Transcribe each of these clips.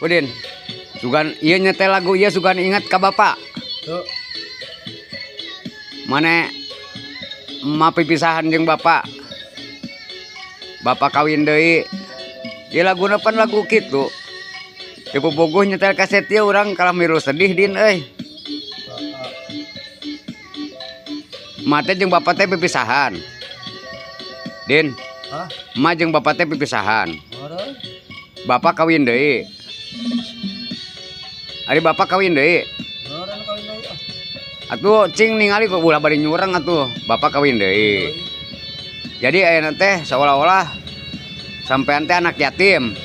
Udin. Sugan ieu nyetel lagu ieu, sugan inget ka bapak. Tuh. Mana emak pipisahan jeung bapak. Bapak kawin deui. Ieu laguna pan lagu kitu. Di pupuguh nyetel kaset ieu urang kalah milu sedih, Din, euy. Emak teh jeung bapak teh pipisahan. Din. Hah? Emak jeung bapak teh pipisahan. Meureun. Bapak kawin deui. Ari bapak kawin deui. Meureun kawin deui ah. Atuh cing ningali kok ulah bari nyurang atuh. Bapak kawin deui. Jadi ayeuna teh seolah-olah sampean teh anak yatim.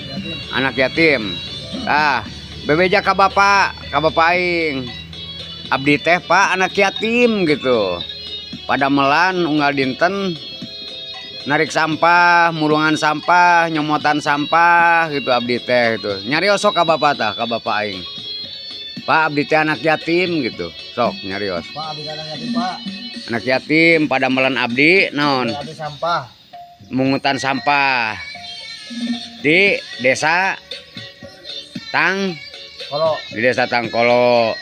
Yatim. Anak yatim. Tah, bebeja ka bapak aing. Abdi teh, Pak, anak yatim gitu. Padamelan unggal dinten narik sampah, mulungan sampah, nyomotan sampah gitu abdi teh gitu. Nyarios sok ka bapak tah, ka bapak aing. Pak, abdi teh anak yatim gitu. Sok nyarios. Pak, abdi anak yatim, Pak. Anak yatim, padamelan abdi naon? Abdi sampah. Mungutan sampah di desa Tang Kalau di desa Tangkolo.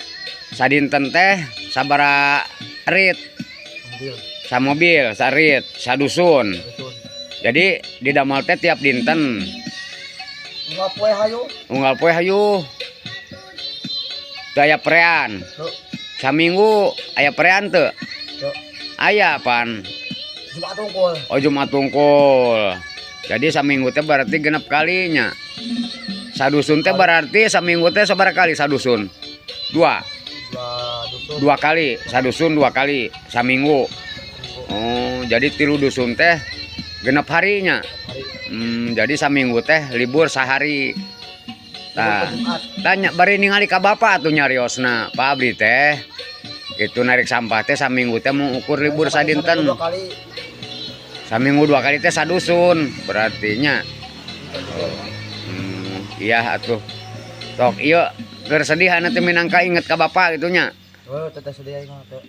Sadinten teh sabara rit? Mobil. Samobil, sarit, sadusun. Dusun. Jadi di damel teh tiap dinten? Unggal poe hayu. Unggal poe hayu. Teu aya prean? Tuh. Saminggu aya prean teu? Tuh. Aya pan? Jumat tungkul. Oh, Jumat tungkul. Jadi saminggu teh berarti 6 kalinya. Sadusun teh berarti saminggu teh sabaraha kali sadusun? Dua. Dua dusun. Dua kali, sadusun dua kali saminggu. Minggu. Oh, jadi 3 dusun teh 6 harinya. Hari. Jadi saminggu teh libur sehari. Tah, Jumat. Tanya bari ningali ka bapak atuh nyariosna. Pak, abdi teh itu narik sampah teh saminggu teh mau ukur libur sadinten. Dua kali. Saminggu dua kali teh sadusun berarti nya. Oh. Iya atuh. Sok ieu keur sedih teh minangka inget ka bapak gitu nya. Oh, teteh sedih aing mah teh.